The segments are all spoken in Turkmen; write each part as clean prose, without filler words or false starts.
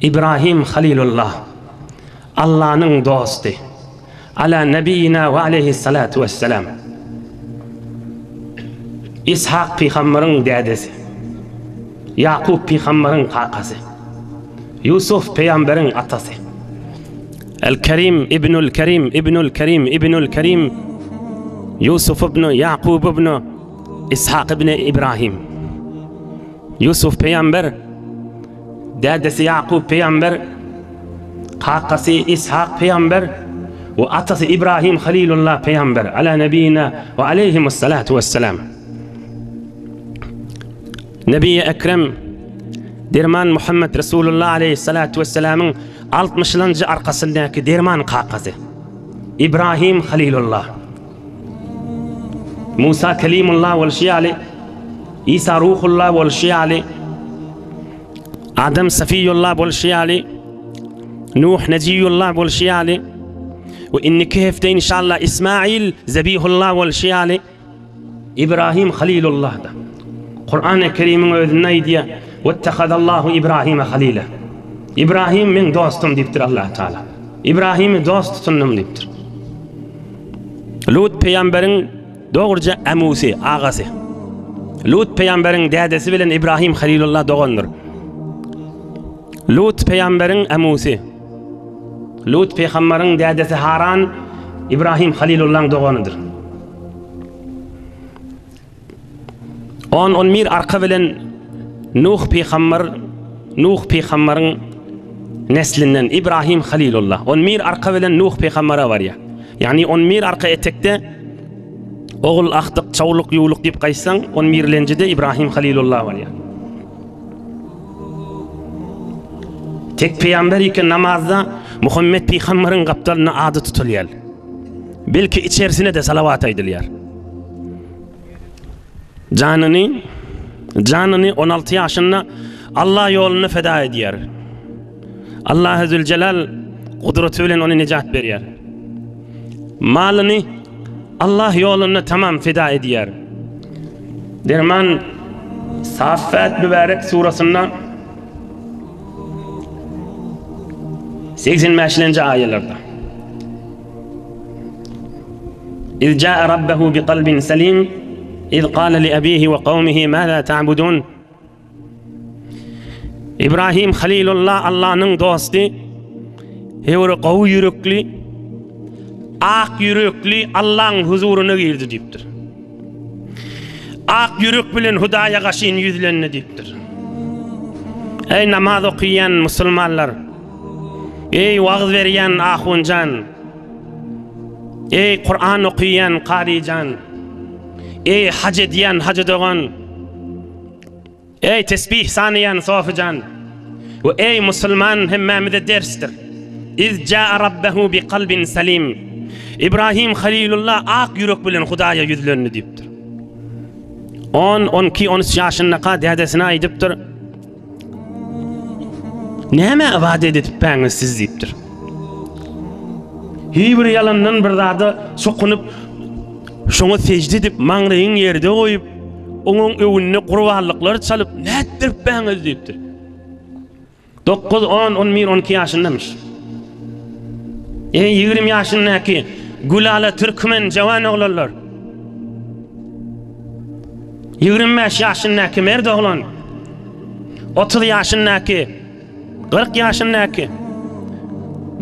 Ibrahim Halilullah, Allanyň dosty, Ala nebiýina we aleýhissalatu wessalam. Ishak pygambaryň dädesi, Ýakup pygambaryň kakasy, Ýusuf pygamberiň atasy. El-Kerim ibnul Kerim ibnul Kerim ibnul Kerim Ýusuf ibn Ýakub ibn Ishak ibn Ibrahim. Ýusuf pygamber Dädesi Ýakup pygamber, kakasy Ishak pygamber we atasy Ibrahim Halilullah pygamber, ala nebina we aleýhimussalatu wessalam. Nebi Ekrem derman Muhammed Resulullah aleýhissalatu wessalamyň 60-njy arkasyndaky derman kakasy Ibrahim Halilullah. Musa Kelimullah bolşy ýaly, Isa Ruhullah bolşy ýaly, Adam Safiýullah bolşy ýaly, Nuh Nejiýullah bolşy ýaly we indiki hepde inşallah Ismail Zebihullah bolşy ýaly Ibrahim Halilullah da. Kur'an-ı Kerim'iň özünde aýdýar: "Wettehazallahu Ibrahime halila." Ibrahim meň dostum diýipdir Allah Taala. Ibrahimi dost tutundym diýipdir. Lut pygamberiň dogruja amusy, agasy. Lut pygamberiň dädesi bilen Ibrahim Halilullah dogandyr. Lut pygamberiň amusy. Lut pygamberiň dädesi Haran Ibrahim Halilullahyň doganydyr. On on bir arka bilen Nuh pygamber Nuh pygamberiň neslinden Ibrahim Halilullah. On bir arka bilen Nuh pygambere barýar. Ýagny on bir arka etekde ogul ahdyk, çawluk, ýuwluk diýip gaýtsaň, on birlenjide Ibrahim Halilullah barýar. Tek pygamber eken namazda Muhammet pygamberiň gapdalynda ady tutulýar. Belki içerisine de salawat aýdylýar. Janyny janyny 16 ýaşynda Allah ýolunda feda edýär. Allah Zülcelal gudraty bilen ony nejat berýär. Malyny Allah ýolunda tamam feda edýär. Derman Saffat mübarek surasynda 85-nji aýalarda İz ca'e rabbehu bi kalbin selim iz kâle li abihi ve kavmihi mâzâ ta'budun İbrahim Halilullah Allah'nyň dosty hewre gowy ýürekli ak ýürekli Allah'yň huzuryna girdi diýipdir. Ak ýürek bilen Hudaýa gaşyn ýüzlendi diýipdir. Eý namaz okaýan musulmanlar! Eý wagyz berýän ahunjan! Eý Kur'an okaýan karyjan! Eý haj edýän hajy dogan! Eý tesbih sanaýan sofyjan! We eý musulman hemmämize dersdir. Iz jaa rabbehu bi kalbin salim. Ibrahim Halilullah ak ýürek bilen Hudaýa ýüzlendi diýipdir. 10, 12, 13 ýaşyndaka dädesine aýdypdyr. Nämä ybadat edippäňiz siz diýipdir. Hiý bir ýalandan bir zada sokunyp, şoňa sejde edip, maňlaýyň ýerde goýup, onuň öwünde gurbanlyklar çalyp, nätdirippäňiz diýipdir. 9, 10, 11, 12 ýaşyndamyş. Eý, 20 ýaşyndaky gülala türkmen jawan oglanlar. 25 ýaşyndaky merd oglan. 30 ýaşyndaky, 40 ýaşyndaky.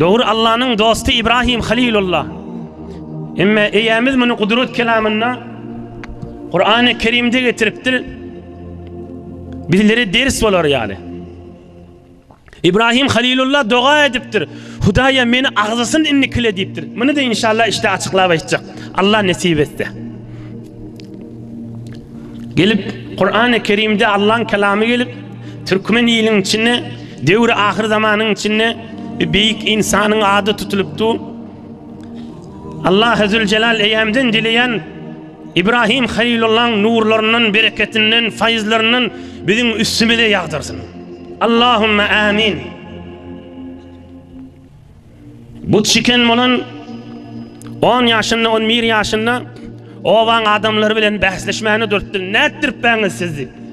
Dogry Allanyň dosty Ibrahim Halilullah. Emme eýämiz muny gudrat kelamynda Kur'an-ı Kerimde getiripdir. Bizlere ders bolar ýaly. Ibrahim Halilullah doga edipdir. Hudaýa meni agzasyn indi kile diýipdir. Muny da inşallah işte açyklap aýtjak. Allah nesip etse. Gelip Kur'an-ı Kerimde Allah'ın kelamy gelip türkmen iliniň içinde döwri ahyr zamanyň içinde bir beýik insanyň ady tutulypdy. Allah Zülcelal eýämden dileýän Ibrahim Halilullahyň nurlaryndan, bereketinden, faýzlaryndan biziň üstümize ýagdyrsyn. Allahumma amin. Bu çiken bolan 10 ýaşynda, 11 ýaşynda obaň adamlary bilen bäsleşmäne durupdyr. Nätdiripbäňiz siz diýip.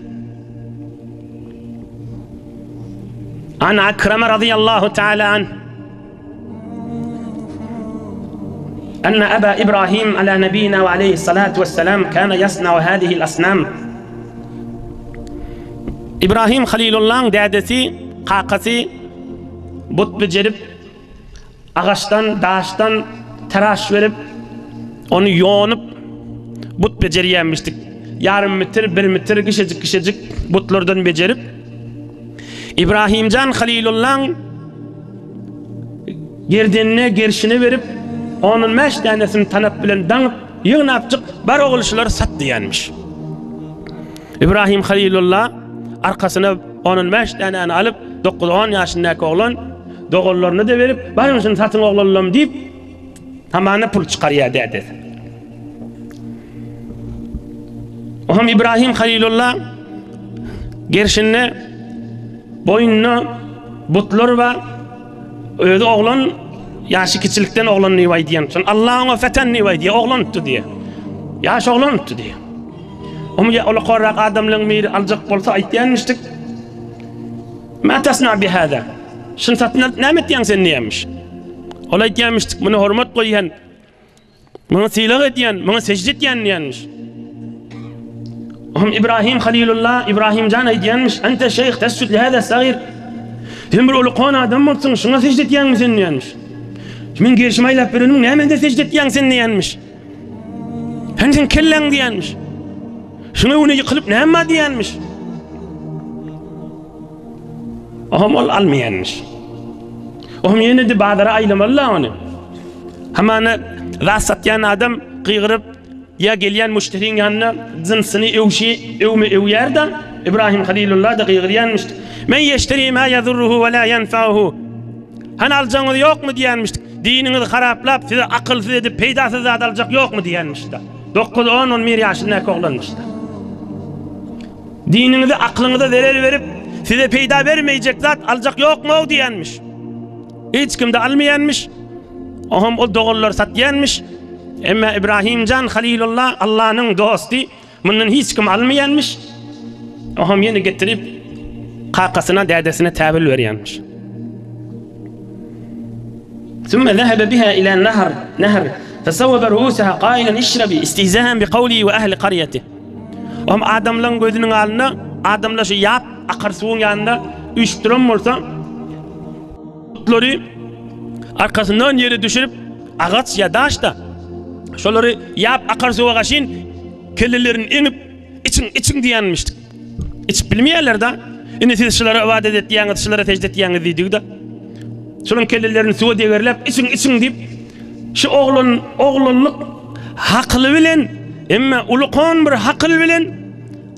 An Akrama radiyallahu ta'ala an أن أبا إبراهيم على نبينا وعليه الصلاة والسلام كان يصنع هذه الأصنام İbrahim Halilullah'ın dädesi, kakasy but bejerip, Agaçdan, daşdan taraş berip, ony ýonup, but bejerýänmişdik. Ýarym metr, bir metr kişejik-kişejik butlardan bejerip, Ibrahimjan Halilullaň gerdenine, gerşine berip, on-on bäş dänesini tanap bilen daňyp, ýygnapjyk, Bar ogul şulary sat diýenmiş. Ibrahim Halilulla arkasyna on-on bäş dänäni alyp, dokuz-on ýaşyndaky oglan, Doganlaryna-da berip, Baryň şuny satyň oglanlam diýip, hamana pul çykarýar dädesi. Oňam Ibrahim Halilulla gerşinde boýnunda butlar bar. Özi oglan ýaşy kiçilikden oglan diýip aýdýan. Şon Allah oňa feten diýip aýdýar, oglan tutdy diýýär. Ýaş oglan tutdy diýýär. Oňa ýa ulakarrak adamlaryň biri aljak bolsa aýtýanmyşdyk. Ma tasna bi hada? Şuny satyn alyp näme etýäň sen diýýärmiş. Ol aýtýarmyş, muny hormat goýýan, muňa sylag edýän, muňa sežde etýän diýýärmiş. Ohm Ibrahim Halilullah, Ibrahim jan aýdýarmyş, ente şeyh tesjud li hada sagir. Sen bir ulukan adam bolsuň, şuňa sežde etýäňmi sen diýýärmiş. Men gerşimi aýlap berenim, näme ende sežde etýäň sen diýýärmiş. Sen sen kelläň diýýärmiş. Şuňa öňüne ýykylyp näme bar diýýärmiş. Ohm ol almaýanmyş. Ohm ýene-de bazara aýlamaly-la ony. Hamana zat satýan adam gygyryp ýa gelýän müşderiň ýanyna jynsyny öwşi öwme öwýär-de, Ibrahim Halilullah-da gygyrýanmyş. Men ýeşteri ma ýazurruhu we la ýenfauhu. Hany aljagyňyz ýokmy diýýänmiş. Diniňizi haraplap, sizi akylsyz edip peýdasyz zat aljak ýokmy diýýänmiş-de. Dokuz, on, on bir ýaşyndaky oglanmyş-da. Diniňize, aklyňyza zerer berip, size peýda bermeýjek zat aljak ýokmy-ow diýenmiş. Hiç kim-de almaýanmyş. Oňam ol doganlar satýanmyş. Emma Ibrahimjan Halilullah Allanyň dosty, mundan hiç kim almaýanmyş. Oňam ýene getirip kakasyna, dädesine täwil berýänmiş. Sümme zehebe biha ila nahr, nahr, fesawwaba ruusaha qailan işrabi istihzahan bi qawli we ahli qaryati. Ohm adamlaryň gözüniň alnynda adamlar şu ýap akar suwuň ýanynda üýşüp duran bolsa, otlary arkasyndan ýere düşürip, agaç ýa daş-da, şolary ýap akar suwa gaşyn kellelerini eňip, içiň, içiň diýenmişdik. Içip bilmeýärler-de. Indi siz şulara ybadat etýäňiz, şulara sežde etýäňiz diýdigi-de. Şolaryň kellelerini suwa degerläp, içiň, içiň diýip, şu oglan, oglanlyk hakyly bilen, emma ulukan bir hakyl bilen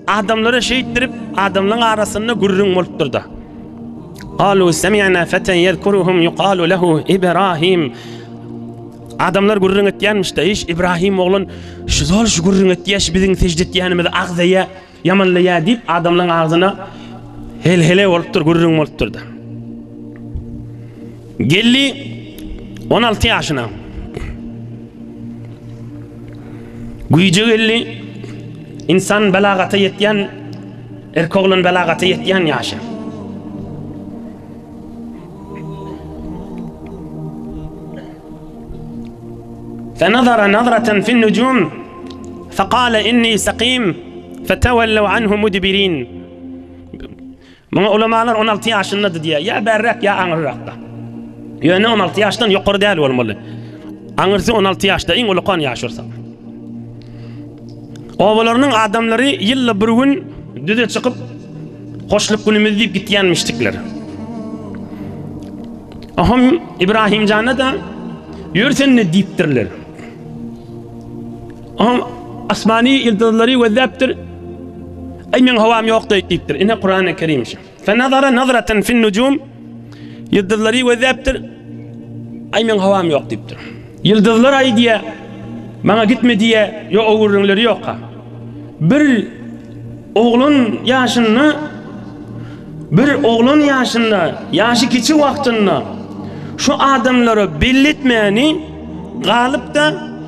adamlara şeýtdirip, adamlaryň arasynda gürrüň bolupdyr-da. Galu semi'na feten yezkuruhum yuqalu lehu Ibrahim. Adamlar gürrüň etýänmiş-de, iş Ibrahim oglan şu zol şu gürrüň etýär, şu biziň sežde etýänimizi agzaýar. Ýamanlaýar diýip, adamlaryň agzyna hel-hele bolupdyr, gürrüň bolupdyr-da. Geldi 16 ýaşyna. Güýje geldi. Insan belagata ýetýän, erkek oglan belagata ýetýän ýaşy. Fenazara nazratan fin nujum fekale inni sakim fetevellew anhu mudbirin. Muňa ulamalar 16 ýaşyndady diýýär. Ýa bärräk, ýa aňyrrakda. Ýöne 16 ýaşdan ýokary däl bolmaly. Aňyrsy 16 ýaşda iň ulukan ýaş bolsa. Obalarynyň adamlary ýylda bir gün düze çykyp hoşluk günümiz diýip gitýänmişdikler. Aham Ibrahim jana-da ýör sen-de diýipdirler. Aham asmany ýyldyzlary gözläpdir. Aý meň howam ýok diýipdir. Ine Kurany Kerim şu. Fenazara nazratan fin nujum ýyldyzlary gözläpdir. Aý meň howam ýok diýipdir. Ýyldyzlar aý diýä, maňa gitme diýä, ýok o gürrüňleri ýok-ha. Bir oglan ýaşynda bir oglan ýaşynda, ýaşy kiçi wagtynda şu adamlara belli etmäni galyp-da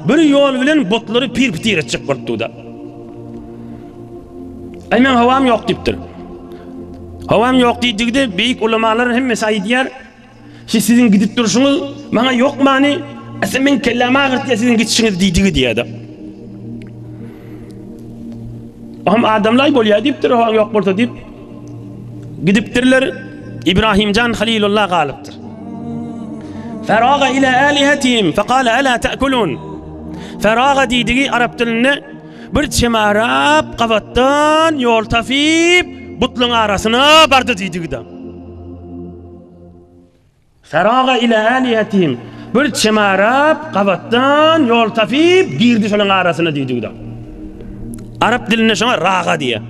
bir ýol bilen butlary pir-pitir etjek bolupdy-da. Aý meň howam ýok diýipdir. Howam ýok diýdigde beýik ulamalar hemmesi aýdýar, Şi siziň gidip durşuňyz maňa ýok many, ese meň kellämi agyrtýar siziň gidişiňiz diýdigi diýýär-de. Ohm adamlaý bolýar diýipdir, howaň ýok bolsa diýip. Gidipdirler, Ibrahimjan Halilullah galypdyr. Feraga ila alihatihim faqala ala ta'kulun. Feraga diýdigi arap dilinde bir çemarap gabatdan ýol tapyp butlaryň arasyna bardy diýdigi-de. Feraga ila alihatihim bir çemarap gabatdan ýol tapyp girdi şolaryň arasyna diýdigi-de. Arap dilinde şoňa raga diýýär.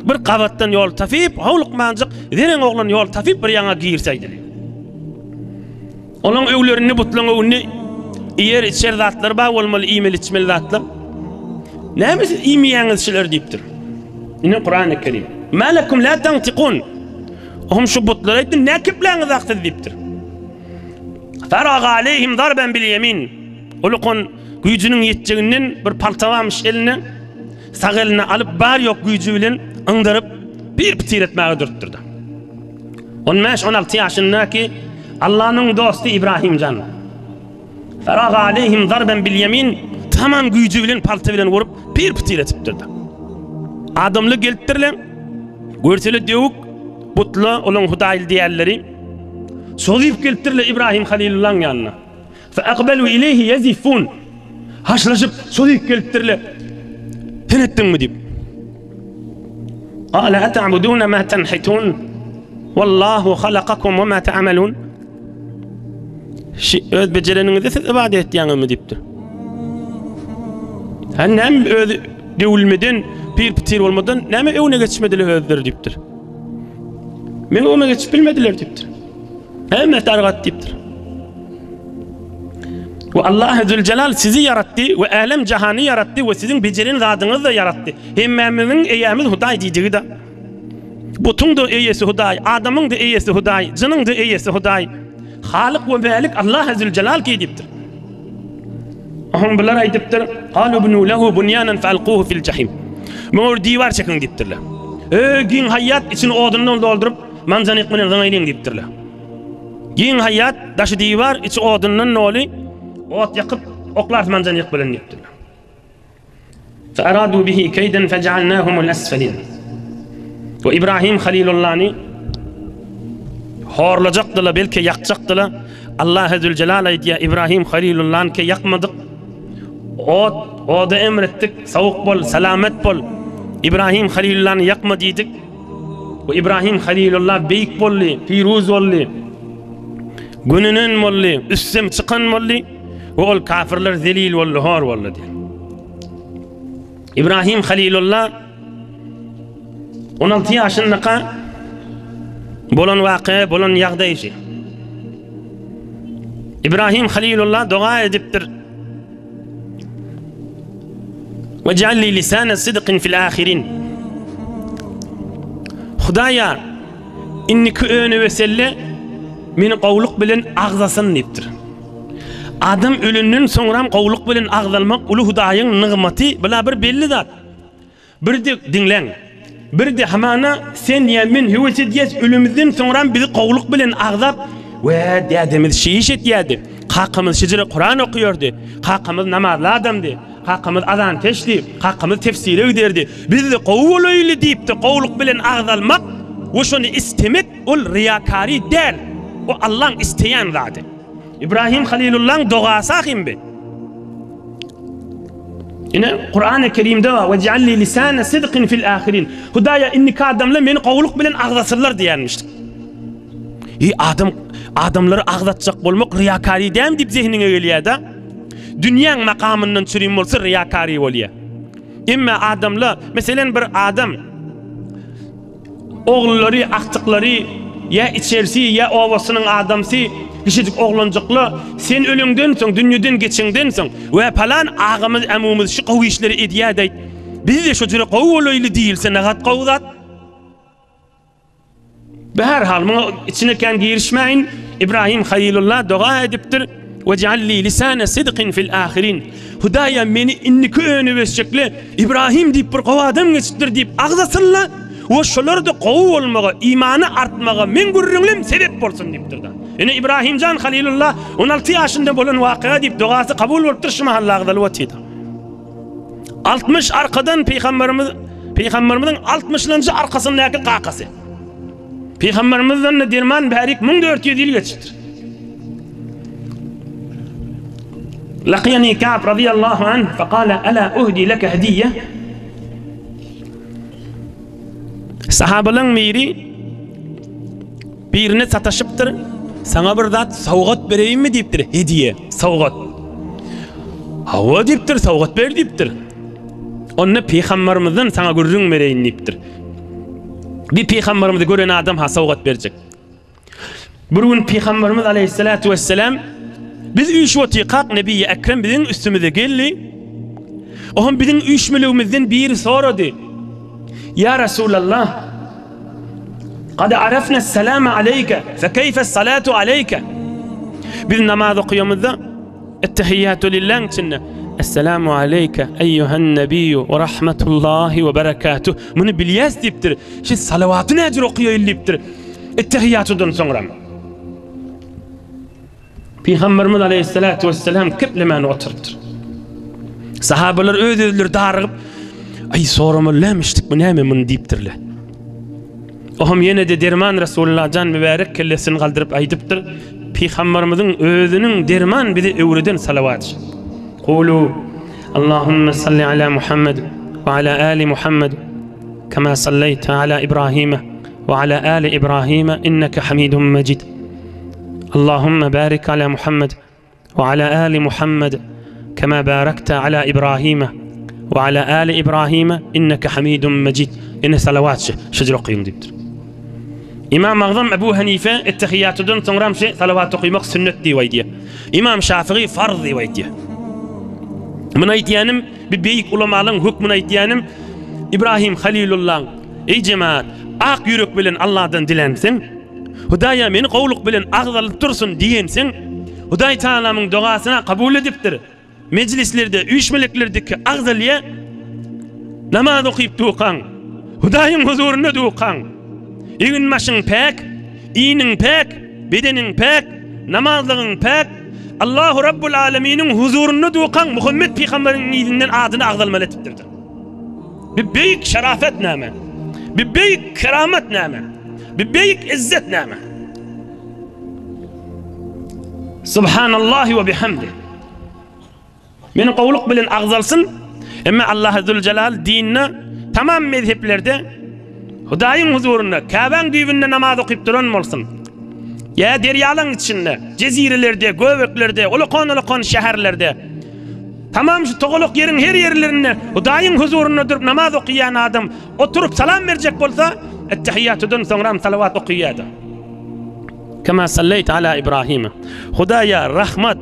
Bir gabatdan ýol tapyp, howlukmanjyk zereň oglan ýol tapyp bir ýaňa girse aýdylýar. Olaň öwlerinde butlaň öwünde iýer içer zatlar bar bolmaly, iýmeli içmeli zatlar. Näme siz iýmeýäňiz şular diýipdir. Ine Kurany Kerim. Ma lekum la tantiqun. Ohm şu butlara aýtdy, nä kepläňiz ak siz diýipdir. Faraga aleyhim zarben bil yemin. Ulukon güýjüniň ýetjeginden bir palta barmyş eline. Sag eline alyp bar ýok güýji bilen yňdyryp bir pitir etmäge durupdyr-da. 15-16 ýaşyndaky Allanyň dosty Ibrahim jan. Faraga aleyhim zarben bil yemin tamam güýji bilen palta bilen urup bir pitir etipdir-de. Adamly gelipdirler. Görsele döwük butla olaň hudaýly diýenleri sozyp gelipdirler Ibrahim Halilullaň ýanyna. Fe akbelu ileyhi yezifun. Haşlaşyp sozyp gelipdirler. Sen etdiňmi diýip. Qala ata'buduna ma tanhitun. Wallahu halakakum we ma ta'malun. Şi öz bejereniňize siz ibadet etýäňizmi diýipdir. Hä näme öz döwülmeden, pir-pitir bolmadan näme öňüne geçmediler özleri diýipdir. Men öňüme geçip bilmediler diýipdir. Hemme dargat diýipdir. We Allah Zülcelal sizi ýaratdy we älem jahany ýaratdy we siziň bejeren zadyňyzy da ýaratdy. Hemmämiziň eýämiz Hudaý diýdigi-de. Butuň-da eýesi Hudaý, adamyň-da eýesi Hudaý, jynyň-da eýesi Hudaý. Halyk we Mälik Allah Zülcelal ki diýipdir. Oň bular aýdypdyr, Galu bnu lehu bunyanan falquhu fil jahim. Muňa bir diwar çekiň diýipdirler. Öý giň haýýat içini odundan dolduryp, manjanyk bilen zyňaýlyň diýipdirler. Giň haýýat, daşy diwar, içi odundan doly, ot ýakyp, oklarys manjanyk bilen diýipdirler. Fearadu bihi keýden fejealnahumul esfelin. We Ibrahim Halilullany horlajakdylar, belki ýakjakdylar. Allah Zülcelal aýdýar, Ibrahim Halilullany ke ýakmadyk. Ot, oda emretdik, sowuk bol, selamet bol. Ibrahim Halilullany ýakma diýdik. We Ibrahim Halilullah beýik boldy, piruz boldy. Gününen boldy, üstem çykan boldy. We ol kafirler zelil boldy, hor boldy diýýär. Ibrahim Halilullah 16 ýaşyndaka bolan waka, bolan ýagdaý şu. Ibrahim Halilullah doga edipdir. Ve cealli lisane sıdkın fil ahirin. Hudaýa indiki öne weselle meni gowluk bilen agzasyn diýipdir. Adam ölenden soňram gowluk bilen agzalmak uly Hudaýyň nygmaty, bula bir belli zat. Birde diňläň. Birde hamana sen ýa men höwes edýäs ölümizden soňram bizi gowluk bilen agzap, we dädemiz şi iş etýärdi, kakamyz şijire Kuran okaýardy, kakamyz namazly adamdy, kakamyz azankeşdi, kakamyz tefsire giderdi, biz-de gowy bolaýly diýip-de gowluk bilen agzalmak we şony istemek ol ryýakary däl, o Allaň isleýän zady. Ibrahim Halilullaň dogasy ahim bi. Ine Kur'an-ı Kerimde bar. Ve cealli lisane sidqin fil ahirin. Hudaýa indiki adamlar meni gowulyk bilen agzasynlar diýenmişdik. E adam adamlary agzatjak bolmak riýakary dämi diýip zehniňe gelýär-de. Dünýäň makamyndan çürim bolsa riýakary bolýar. Emma adamlar, meselen bir adam Ogullary, agtyklary, ýa içerisi, ýa obasynyň adamsy, kiçijik oglanjykla, sen öleňden soň, dünýeden geçeňden soň, we palan agamyz, ämumyz şu gowy işleri edýädäýt, biz-de şo jüre gowy bolaýly diýilse, nagat gowy zat. Bäherhal, muňa içine kän girişmäýin, Ibrahim Halilullah doga edipdir, Wej'alli lisane sidqin fil ahirin. Hudaýa meni indiki önüp ösjekle Ibrahim diýip bir gowy adam geçipdir diýip agzasynla. we şolar-da gowy bolmaga, imany artmaga meň gürrüňlim sebep bolsun diýipdir-de. Ine Ibrahimjan Halilullah 16 ýaşynda bolan wakyga diýip dogasy kabul bolupdyr şu mahal agzalyp otyrdy. 60 arkadan pygamberimiz pygamberimiziň 60-njy arkasyndaky kakasy. Pygamberimizden de derman bärik 1400 ýyl geçipdir. Laqiyani Ka'b radiyallahu anh faqala ala uhdi laka hediye Sahabalaň biri birine sataşypdyr. Saňa bir zat sowgat bereýinmi diýipdir, hediye, sowgat. Hawa diýipdir, sowgat ber diýipdir. Onda pygamberimizden saňa gürrüň bereýin diýipdir. Bir pygamberimizi gören adam ha sowgat berjek. Bir gün Pygamberimiz aleyhissalatu vesselam biz üýşüp otyrkak Nebi Ekrem biziň üstümize geldi. Oham biziň üýşmeligimizden biri sorady. Ya Resulallah, Kad arafna salama aleyke, fe keyfe salatu aleyke? Biz namaz okuyamyzda Ettehiyyatu lillahiň içinde Esselamu aleyke eyyuhen nebiyyu ve rahmetullahi ve berekatuh. Muny bilýäs diýipdir. Şu salawaty näjür okaýaýyn diýipdir. Ettehiýatudan soňra Pygamberimiz aleyhissalatu vesselam keplemän oturypdyr. Sahabalar öz-özleri darygyp, Aý soramaly nämişdik bu näme muny diýipdirler. Ohm ýene-de derman Resulullah jan mübärek kellesini galdyryp aýdypdyr. Pygamberimiziň özüniň derman bize öwreden salawaty. Kulu Allahumma salli ala Muhammed ve ala ali Muhammed kema sallayta ala İbrahim ve ala ali İbrahim inneke hamidun mecid. Allahumma barik ala Muhammed ve ala ali Muhammed kema barakta ala İbrahim ve ala ali İbrahim inneke hamidun mecid. Ine salavat şu, şujur okuyun diýipdir. İmam Agzam Ebu Hanife ettehiýatydan soňram şu salavat okymak sünnet diýip aýdýar. İmam Şafii farz diýip aýdýar. Muny aýdýanym bir beýik ulamalaryň hökmüni aýdýanym İbrahim Halilullaň Eý jemaat, ak ýürek bilen Allahdan dilänseň, Hudaýa meni gowluk bilen agzalyp dursun diýenseň, Hudaý Taalamyň dogasyna kabul edipdir. Mejlislerde, üýşmeleklerdeki agzalýa namaz okyp dukaň, Hudaýyň huzurynda dukaň, egin-başyň päk, iniň päk, bedeniň päk, namazlygyň päk, Allahu Rabbul Aleminiň huzurynda dukaň Muhammet pygamberiň yzyndan adyny agzalmaly etipdir. Bu beýik şerafet näme? Bu beýik keramat näme? Bu beýik izzet näme? Subhanallahi we bihamdi. Meni gowluk bilen agzalsyn. Emma Allah Zülcelal dinine tamam mezheplerde Hudaýyň huzurynda, Käbäň düýbünde namaz okyp duran bolsun. Ýa derýalaň içinde, jezirelerde, göbeklerde, ulakan-ulakan şäherlerde Tamam şu togalak ýeriň her ýerlerinde Hudaýyň huzurynda durup namaz okaýan adam oturyp salam berjek bolsa, Ettehiýatudan soňram salawat okaýardy. Kema salleýte ala Ibrahim. Hudaýa rahmat,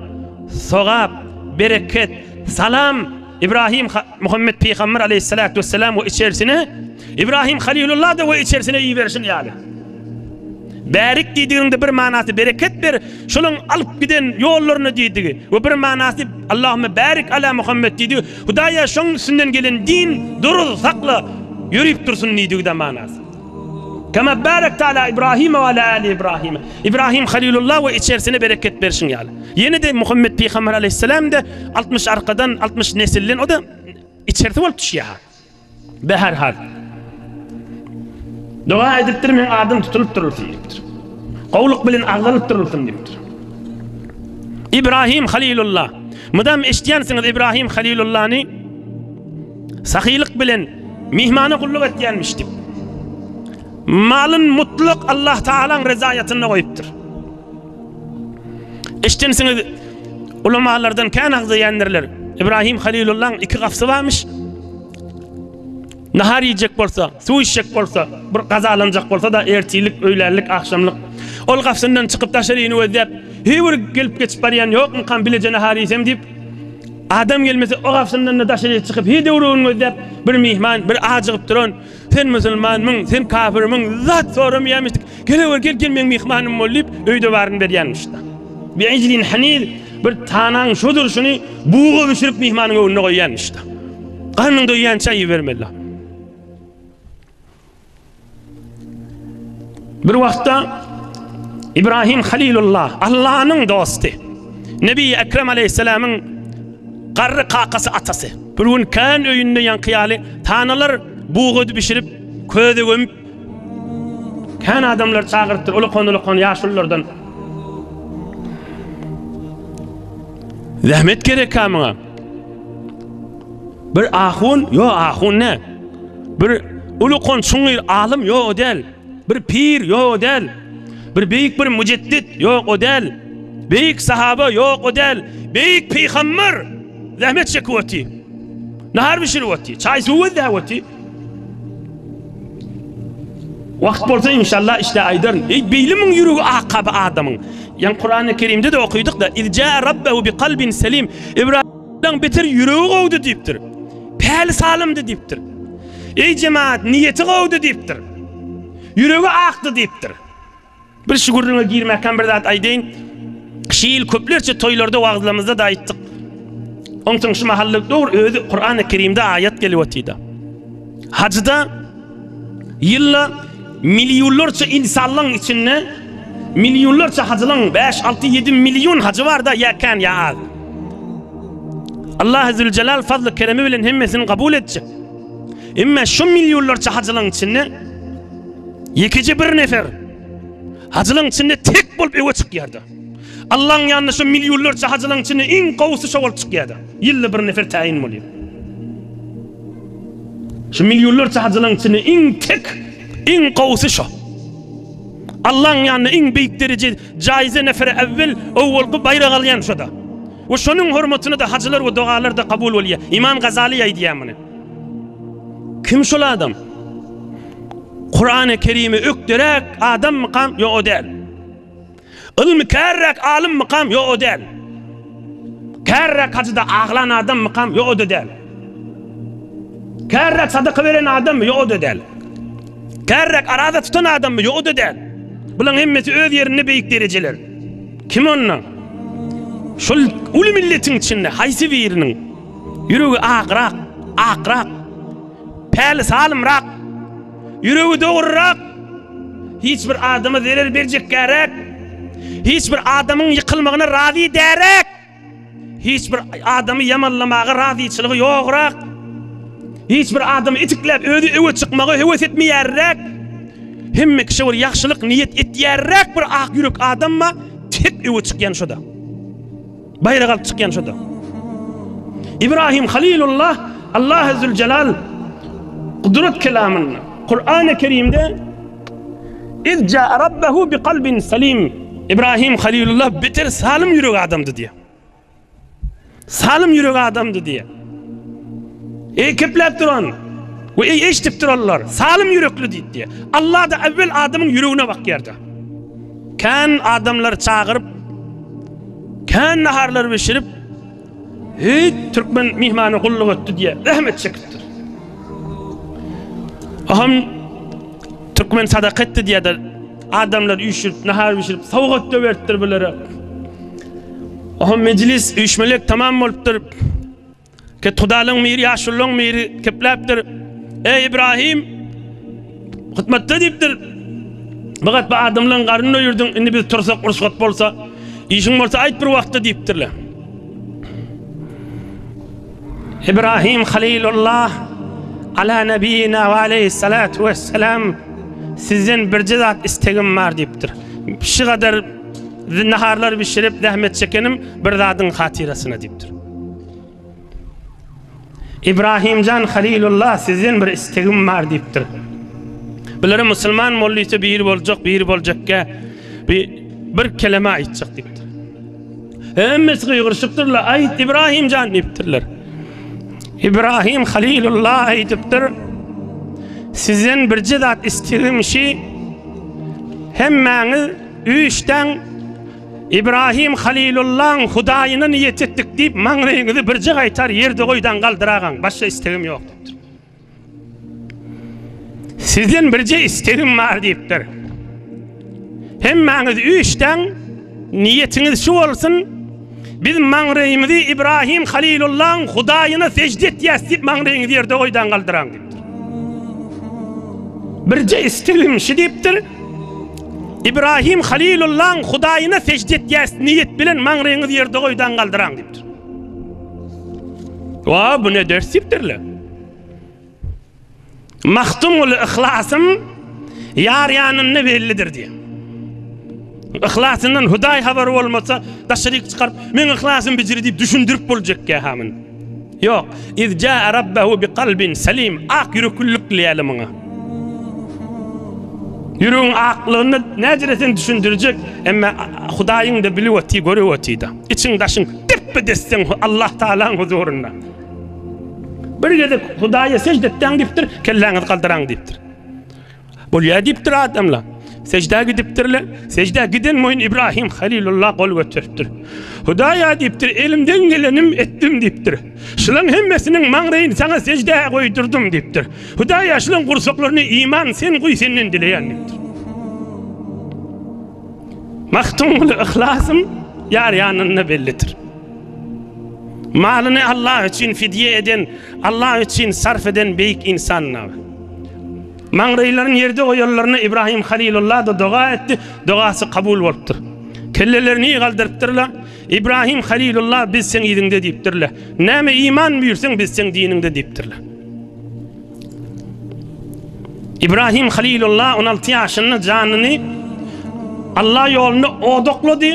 sogap, bereket, salam Ibrahim Muhammed pygamber aleyhissalatu vesselam we içerisine Ibrahim Halilullah da we içerisine iberişin ýaly. Bärik diýdigiňde bir manasy bereket ber, şolaň alyp giden ýollaryna diýdigi we bir manasy Allahümme bärik ala Muhammed diýdigi, Hudaýa şoň üstünden gelen din duruz sakla, ýörüp dursun diýdigi-de manasy. Kema barakta ala Ibrahim we ala ali Ibrahim. Ibrahim Halilullah we içerisine bereket berşiň ýaly. Ýene-de Muhammed pygamber aleyhisselam-da 60 arkadan, 60 nesilden o-da içerisi bolup düşýär. Beherhal. Doga edipdir, meň adym tutulyp durulsyn diýipdir. Gowluk bilen agzalyp durulsyn diýipdir. Ibrahim Halilullah. Mydam eşidýänsiňiz Ibrahim Halilullany sahylyk bilen mihmana gulluk etýänmiş diýip. Malyn mutlak Allah Taalaň rezaýatynda goýupdyr. Eşdensiňiz ulamalardan kän agzaýandirler. Ibrahim Halilullaň iki gapysy barmyş. Nahar iýjek bolsa, suw içjek bolsa, bir gazalanjak bolsa-da ertirlik, öýlänlik, agşamlyk. Ol gapysyndan çykyp daşaryny gözläp, heý bir gelip geçip barýan ýokmukam bileje nahar iýsem diýip, adam gelmese o gapysyndan-da daşaryk çykyp heý döwregini gözläp, bir myhman, bir ajygyp duran, sen musulmanmyň, sen kafirmiň, zat soramaýarmyş. Gelewer gel gel meň myhmanym bol diýip, öýde baryny berýänmiş-de. Bi ijlin haniz bir tanaň şu durşuny buga bişirip myhmanyň öňünde goýýanmyş-da. Garnyň doýýança iýibermeli. Bir wagtda Ibrahim Halilullah, Allanyň dosty, Nebi Ekrem aleyhisselamyň garry kakasy atasy. Bir gün kän öýünde ýaňky ýaly tanalar bugy bişirip, köze gömüp, kän adamlar çagyrypdyr, ulukan-ulukan ýaşululardan. Zähmet gerekkä muňa? Bir ahun, ýo ahun ne? Bir ulukan çuňňur alym, ýo o däl. Bir pir, ýo o däl. Bir beýik bir müjeddit, ýok o däl. Beýik sahaba, ýok o däl. Beýik pygamber zähmet çekip oty. Nahar bişirip oty, çaý suw gözläp oty. Wagt bolsa inşallah işde aýdaryn. Eý beýle müň ýüregi ak bu adamyň. Ýa Kurany Kerimde de okydyk da, "Izja rabbehu bi kalbin selim." Ibrahimden beter ýüregi gowdy diýipdir. Päli salymdy diýipdir. Eý jemaat, niýeti gowdy diýipdir. Ýüregi akdy diýipdir. Bir şu gürrüňe girmäkäm bir zat aýdaýyn. Şu ýyl köplerçe toýlarda wagyzlamyzda-da aýtdyk. Onsoň şu mahally dogry özi Kurany Kerimde aýat gelip otyda. Hajda ýylda millionlarça insanlaryň içinde millionlarça hajylaryň 5, 6, 7 million hajy bar-da, ýa kän ýa az. Allah Zülcelal fazly keremi bilen hemmesini kabul etjek. Emma şu millionlarça hajylaryň içinde ýekeje bir nefer hajylaryň içinde tek bolup öwe çykýardy. Allahyň ýanynda şu millionlarça hajylaryň içinde iň gowusy şo bolup çykýardy. Ýylda bir nefer täýin bolýar. Şu millionlarça hajylaryň içinde iň tek, iň gowusy şo. Allahyň ýanynda iň beýik dereje jaýze nefere äwwel, owwalky baýrak alýan şo-da. We şonuň hormatyna-da hajylar we dogalar-da kabul bolýar. Imam Gazaly aýdýar muny. Kim şol adam? Kurany Kerime ökderäk adammykam? Ýok, o däl. Ylmy kärräk alymmykam? Ýok, o däl. Kärräk hajyda aglan adammykam? Ýok, o-da däl. Kärräk sadaka beren adammy? Ýok, o-da däl. Kärräk araza tutan adammy? Ýok, o-da däl. Bularyň hemmesi öz ýerinde beýik derejeler. Kim onda? Şol uly milletiň içinde haýsy biriniň ýüregi agrak, akrak, päli salymrak, ýüregi dogrurak, hiç bir adama zerer berjekkäräk, hiç bir adamyň ýykylmagyna razy däräk, hiç bir adamy ýamanlamaga razyçylygy ýograk, hiç bir adamy itikläp özi öwe çykmaga höwes etmeýärräk, hemme kişä bir ýagşylyk niýet etýärräk bir ak ýürek adam bar, tek öwe çykýan şoda. Baýrak alyp çykýan şoda. Ibrahim Halilullah Allah Zülcelal gudrat kelamynda Kur'an-ı Kerimde İz ca'e rabbehu bi kalbin salim İbrahim Halilullah beter salim ýürek adamdy diýýär. Salim ýürek adamdy diýýär. Eý kepläp duran we eý eşidip duranlar, salim ýürekli diýdi diýýär. Allah da evvel adamyň ýüregine bakýardy. Kän adamlary çagyryp, kän naharlar bişirip, Heý, türkmen myhmana gulluk etdi diýe, zähmet çekipdir. Aham türkmen sadaka etdi diýe-de, adamlar üýşürip, nahar bişirip, sowgat da beripdir bulara. Aham mejlis üýşmelek tamam bolupdyr. Kethudalyň miri, ýaşulylaryň miri kepläpdir. Eý, Ibrahim, hytmatda diýipdir. Bu gat bu adamlaryň garnyny doýurdyň, indi biz tursak, rugsat bolsa, işiň bolsa aýt bir wagtda diýipdirler. Ibrahim Halilullah ala nabiyina we aleyhissalatu vesselam sizden birje zat istegim bar diýipdir. Şu gadar naharlar bişirip zähmet çekenim bir zadyň hatyrasyna diýipdir. Ibrahimjan Halilullah sizden bir istegim bar diýipdir. Bulara musulman bollysa biri boljak, biri boljakka bir bir keleme aýtjak diýipdir. Hemmesi gygyryşypdyrlar, aýt Ibrahimjan diýipdirler. Ibrahim Halilullah aýdypdyr. Sizden birje zat istegim şi hemmäňiz üýşdäň Ibrahim Halilullaň Hudaýyna niýet etdik diýip, maňlaýyňyzy birje gaýtar ýerde goýdan galdyragaň, başga istegim ýok diýipdir. Sizden birje istegim bar diýipdir. Hemmäňiz üýşdäň, niýetiňiz şu bolsun, biz maňraýymyzy Ibrahim Halilullaň Hudaýyna sežde etýäs diýip, maňlaýyňyzy ýerde goýdan galdyraň diýipdir. Birje istegim şu diýipdir. Ibrahim Halilullaň Hudaýyna sežde etýäs niýet bilen maňryňyzy ýerde goýdaň galdyraň diýipdir. Wa bu ne ders diýipdirler. Magtymguly yhlasym ýar ýanynda bellidir diýýär. Yhlasyndan Hudaý habary bolmasa, daşaryk çykaryp, meň yhlasym bijiri diýip düşündirip boljak ýa muny. Ýok. Iz jaa rabbahu bi kalbin salim. Ak ýüreklilik diýeli muňa. Ýüregiň aklygyny näjere sen düşündirjek, emma Hudaýyň da bilip oty, görüp oty-da. Içiň daşyň depe-desseň Allah Taalaň huzurynda. Bir gezek Hudaýa sežde etdäň diýipdir, kelläňizi galdyraň diýipdir. Bolýa diýipdir adamlar. Seždä gidipdirler. Seždä giden moýun Ibrahim Halilullah gol göteripdir. Hudaýa diýipdir, elimden gelenim etdim diýipdir. Şulaň hemmesiniň maňraýyny saňa seždä goýdurdym diýipdir. Hudaýa şulaň gursaklaryna iman sen guý senden dileýän diýipdir. Magtymguly yhlasym ýar ýanynda bellidir. Malyny Allah üçin fidýe eden, Allah üçin sarf eden beýik ynsan. Maňraýlaryny ýerde goýanlaryna Ibrahim Halilullah-da doga etdi, dogasy kabul bolupdyr. Kellelerini galdyrypdyrlar. Ibrahim Halilullah biz seň yzyňda diýipdirler. Näme iman buýursaň biz seň diniňde diýipdirler. Ibrahim Halilullah 16 ýaşynda janyny Allah ýolunda odaklady.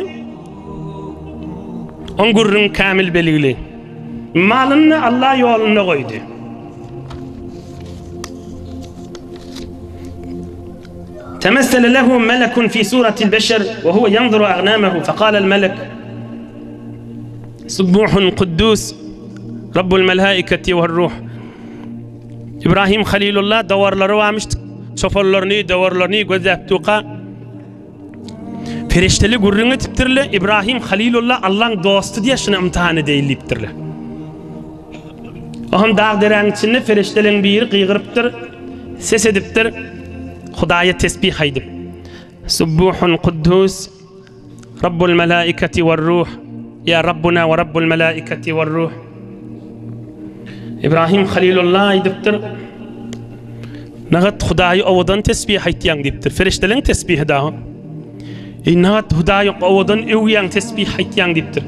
Oň gürrüň kämil belgili. Malyny Allah ýolunda goýdy. Temessele lehu melekun fi suratil beşer we huwe ýanzuru agnamehu fekalel melek Subbuhun kuddus Rabbul melaiketi we ruh Ibrahim Halilullah dawarlary barmyş çopanlaryny dawarlaryny gözläp durka Perişdeli gürrüň etipdirler, Ibrahim Halilullah Allaň dosty diýe şuny ymtahan edeýin diýipdirler. Ohm dag deräň içinde perişdeleň biri gygyrypdyr, ses edipdir, Hudaýa tesbih aýdyp. Subbuhun kuddus Rabbul melaikati we ruh ýa Rabbuna we Rabbul melaikati we ruh. Ibrahim Halilullah aýdypdyr. Nagat Hudaýy owadan tesbih aýtýaň diýipdir. Ferişdeleň tesbihi dagy. Eý nagat Hudaýy owadan öwýäň tesbih aýtýaň diýipdir.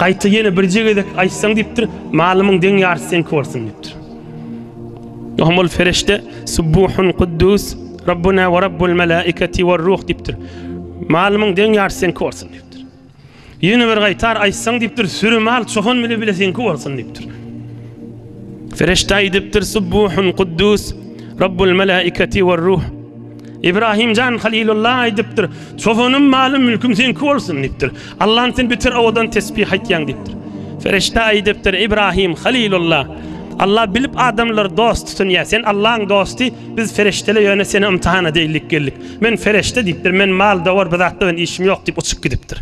Gaýta ýene birje gezek aýtsaň diýipdir, malymyň deň ýarysy seňki bolsun diýipdir. Ohm ol ferişde Subbuhun Kuddus Rabbuna we Rabbul melaikati we ruh diýipdir. Malymyň deň ýarysy seňki bolsun diýipdir. Ýene bir gaýtar aýtsaň diýipdir, süri mal çopan bile bile seňki bolsun diýipdir. Ferişde aýdypdyr, Subbuhun Kuddus, Rabbul melaikati we ruh. Ibrahim jan Halilullah aýdypdyr, çopanym malym mülküm seňki bolsun diýipdir. Allah'ın sen beter owadan tesbih aýtýaň diýipdir. Ferişde aýdypdyr, Ibrahim Halilullah, Allah bilip adamlary dost tutunýar. Sen Allah'ın dosty, biz ferişdeler ýöne seni imtihana deýlik geldik. Men ferişde diýipdir, men mal dowar bir zatda ben işim ýok diýip uçup gidipdir.